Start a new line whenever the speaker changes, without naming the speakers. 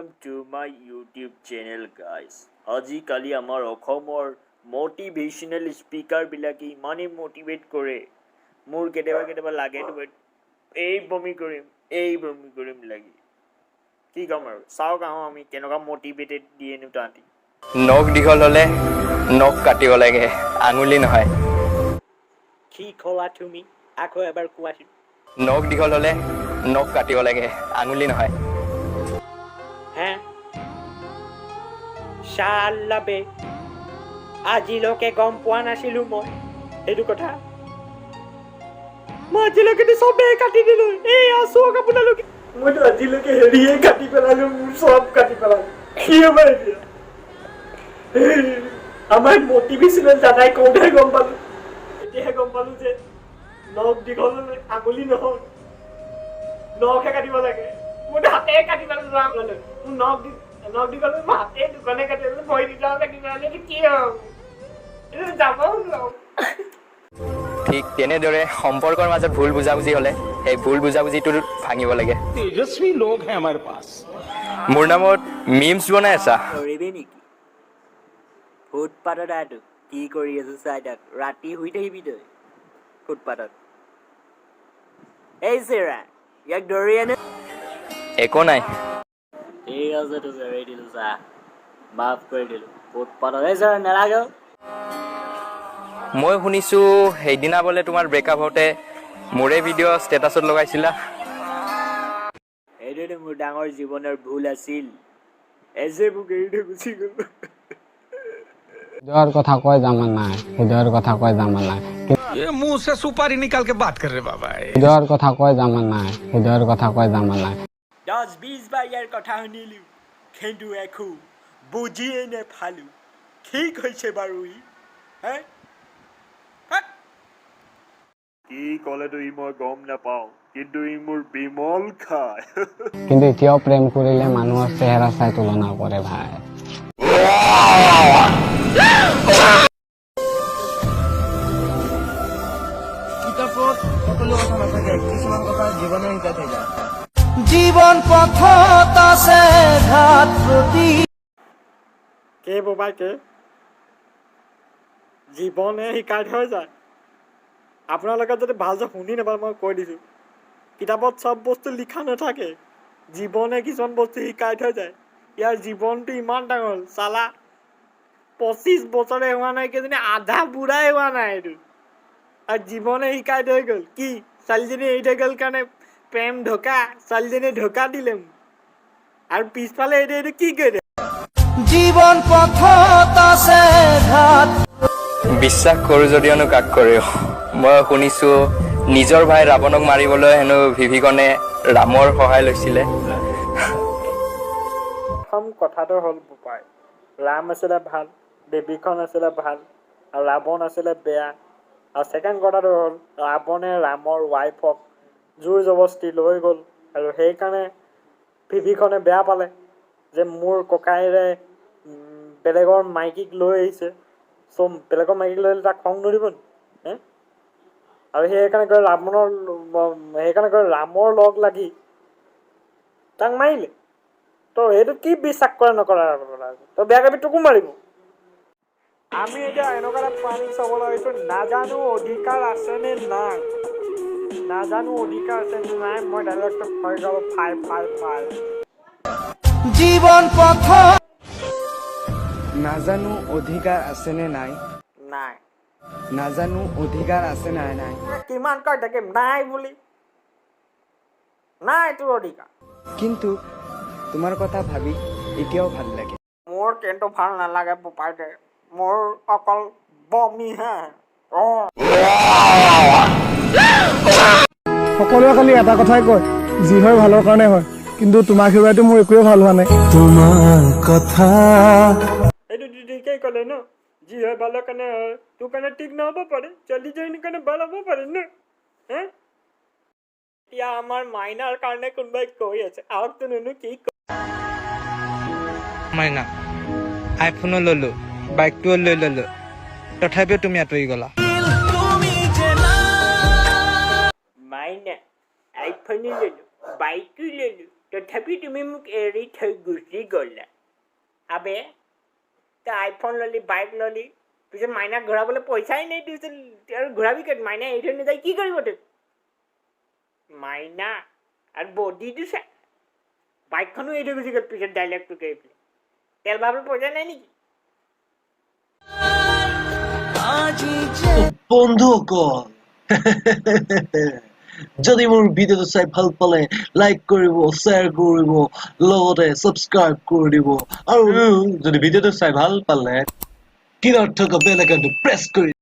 Welcome to my YouTube channel, guys. আজিকালি আমাৰ অসমৰ মটিভেশ্যনেল স্পীকাৰবিলাকে ইমানেই মটিভেট কৰে, মোৰ কেতিয়াবা কেতিয়াবা লাগে তোমাৰ এই বমি কৰিম, এই বমি কৰিম লাগি। কি ক'ম আৰু, চাওক আহোঁ আমি কেনেকুৱা মটিভেটেড দিয়েনো তাহাঁতি।
নখ দীঘল হ'লে নখ কাটিব লাগে, আঙুলি নহয়।
কি ক'লা তুমি? আকৌ এবাৰ কোৱাচোন।
নখ দীঘল হ'লে নখ কাটিব লাগে, আঙুলি নহয়।
হে চাল্লা বে, আজিলৈকে গম পোৱা নাছিলো মই সেইটো কথা। মই আজিলৈকেতো চবেই কাটি দিলো। এই চাওক আপোনালোকে, মইতো আজিলৈকে হেৰিয়ে কাটি পেলালো, মোৰ চব কাটি পেলালো। কি হ'ব এতিয়া? এই, আমাৰ মটিভেশ্যনেল দাদাই কওঁতেহে গম পালো, এতিয়াহে গম পালো যে নখ দীঘল হ'লে আঙুলি নহয়, নখহে কাটিব লাগে। মইতো হাতেৰে কাটি পেলালো। মোৰ নখ দীঘল হ'লে মই হাতেৰে দুখনে কাটি পেলালো, ভৰি দুটাও কাটি পেলালো। এইটো কি হ'ব? এইটো যাবও নোৱাৰো।
ঠিক তেনেদৰে সম্পৰ্কৰ মাজত ভুল বুজাবুজি হ'লে সেই ভুল বুজাবুজিটো ভাঙিব লাগে।
तेजस्वी लोग हैं हमारे पास।
মোৰ নামত মিমছ বনাই আছা?
কৰিবি নেকি? ফুটপাতত আহটো কি কৰি আছো চাই থাক। ৰাতি শুই থাকিবি তই ফুটপাতত। এই চেৰা, ইয়াক ধৰি আনে।
একো নাই।
ঠিক আছে, তো এৰি দিলো, চা, মাফ কৰি দিলো। ফুটপাতত এই চেৰা নালাগে।
মই শুনিছোঁ সেইদিনা বোলে তোমাৰ ব্ৰেকআপ হওঁতে মোৰে ভিডিঅ' ষ্টেটাছত লগাইছিলা।
সেইটোতো মোৰ ডাঙৰ জীৱনৰ ভুল আছিল। এজে মোক এৰি থৈ গুচি গ'ল।
হৃদয়ৰ কথা কয় জামা নাই, হৃদয়ৰ কথা কয় জামা নাই।
ये मुंह से सुपारी निकाल के बात कर रहे बाबा।
হৃদয়ৰ কথা কয় জামা নাই, হৃদয়ৰ কথা কয় জামা নাই।
10-20 বাৰ ইয়াৰ কথা শুনিলো, কিন্তু একো বুজিয়ে নেপালো। ঠিক হৈছে বাৰু ই হে হাত। কি ক'লেতো ই মই গম নাপাওঁ, কিন্তু ই মোৰ বিমল খায়।
কিন্তু এতিয়াও প্ৰেম কৰিলে মানুহৰ চেহেৰা চাই তুলনা কৰে ভাই।
কিতাপত সকলো কথা নাথাকে, কিছুমান কথা জীৱনে শিকাই থাকে।
জীৱন পথত আছে ঘাত প্ৰতি
কে বোবাই কে, জীৱনে শিকাই থৈ যায়। আপোনালোকে যদি ভালছে শুনি নাপায়, মই কৈ দিছোঁ, কিতাপত চব বস্তু লিখা নাথাকে, জীৱনে কিছুমান বস্তু শিকাই থৈ যায়। ইয়াৰ জীৱনটো ইমান ডাঙৰ, চালা 25 বছৰে হোৱা নাই, কেইজনী আধা বুঢ়াই হোৱা নাই এইটো, আৰু জীৱনে শিকাই থৈ গ'ল। কি ছোৱালীজনী এৰি থৈ গ'ল কাৰণে প্ৰেম ঢকা, ছোৱালীজনীয়ে ঢকা দিলে মোক। আৰু পিছফালে এইটো কি কৰিলে?
জীৱন পথত আছে ঘাত
বিশ্বাস কৰোঁ যদিওনো কাক কৰেও? মই শুনিছোঁ নিজৰ ভাই ৰাৱণক মাৰিবলৈ হেনো বিভীষণে ৰামৰ সহায় লৈছিলে।
প্ৰথম কথাটো হ'ল বোপাই, ৰাম আছিলে ভাল, বিভীষণ আছিলে ভাল আৰু ৰাৱণ আছিলে বেয়া। আৰু ছেকেণ্ড কথাটো হ'ল, ৰাৱণে ৰামৰ ৱাইফক জোৰ জবস্তি লৈ গ'ল আৰু সেইকাৰণে বিভীষণে বেয়া পালে যে মোৰ ককায়েৰে বেলেগৰ মাইকীক লৈ আহিছে। চ' বেলেগৰ মাইকীক লৈ আহিলে তাক খং নুঠিব নি হে? আৰু সেইকাৰণে গৈ ৰামৰ লগ লাগি তাক মাৰিলে। তো সেইটো কি বিশ্বাস কৰা নকৰা কথা আছে? তই বেয়া কৰিবি, তোকো মাৰিব। আমি এতিয়া এনেকুৱা এটা প্ৰাণীক চাবলৈ আহিছোঁ, নাজানো অধিকাৰ আছেনে নাই, নাজানো অধিকাৰ আছেনে নাই। মই ডাইৰেক্ট হৈ গ'ল ফাই ফাই ফাই।
জীৱন পথত
নাজানো অধিকাৰ আছেনে নাই।
নাই।
নাজানো অধিকাৰ আছে নাই নাই।
কিমান কৈ থাকিম নাই বুলি? নাই তোৰ অধিকাৰ।
কিন্তু তোমাৰ কথা ভাবি এতিয়াও ভাল লাগে।
মোৰ কিন্তু ভাল নালাগে বোপাইদে, মোৰ অকল বমিহে আহে। অঁ।
সকলোৱে খালি এটা কথাই কয়, যি হয় ভালৰ কাৰণে হয়, কিন্তু তোমাক হেৰুৱাইতো মোৰ একোৱে ভাল হোৱা নাই।
তোমাৰ কথা
এইটো ঠিকেই ক'লে ন, যি হয় ভালৰ কাৰণে হয়। তোৰ কাৰণে ঠিক নহ'ব পাৰে, ছোৱালীজনীৰ কাৰণে ভাল হ'ব পাৰে ন হে? এতিয়া আমাৰ মাইনাৰ কাৰণে কোনোবাই কৈ আছে, আহকচোন শুনো কি কয়।
মাইনা, আইফোনো ললো, বাইকটোও লৈ ললো, তথাপিও তুমি আঁতৰি গ'লা।
মাইনা, আইফোনো ললো, বাইকো ললো, তথাপি তুমি মোক এৰি থৈ গুচি গ'লা। আবে, তই আইফোন ল'লি, বাইক ল'লি, পিছত মাইনাক ঘূৰাবলৈ পইচাই নাই। পিছত আৰু ঘূৰাবি ক'ত? মাইনা এৰি থৈ নাযায়, কি কৰিব তোক মাইনা? আৰু বডিটো চা, বাইকখনো এৰি থৈ গুচি গ'ল। পিছত ডাইলগটো কৰি পেলাই তেল ভৰাবলৈ পইচা নাই নেকি?
আজি যে
বন্ধুসকল, যদি মোৰ ভিডিঅ'টো চাই ভাল পালে লাইক কৰিব, শ্বেয়াৰ কৰিব, লগতে ছাবস্ক্ৰাইব কৰি দিব। আৰু যদি ভিডিঅ'টো চাই ভাল পালে কিনাৰত থকা বেল আইকনটো প্ৰেছ কৰি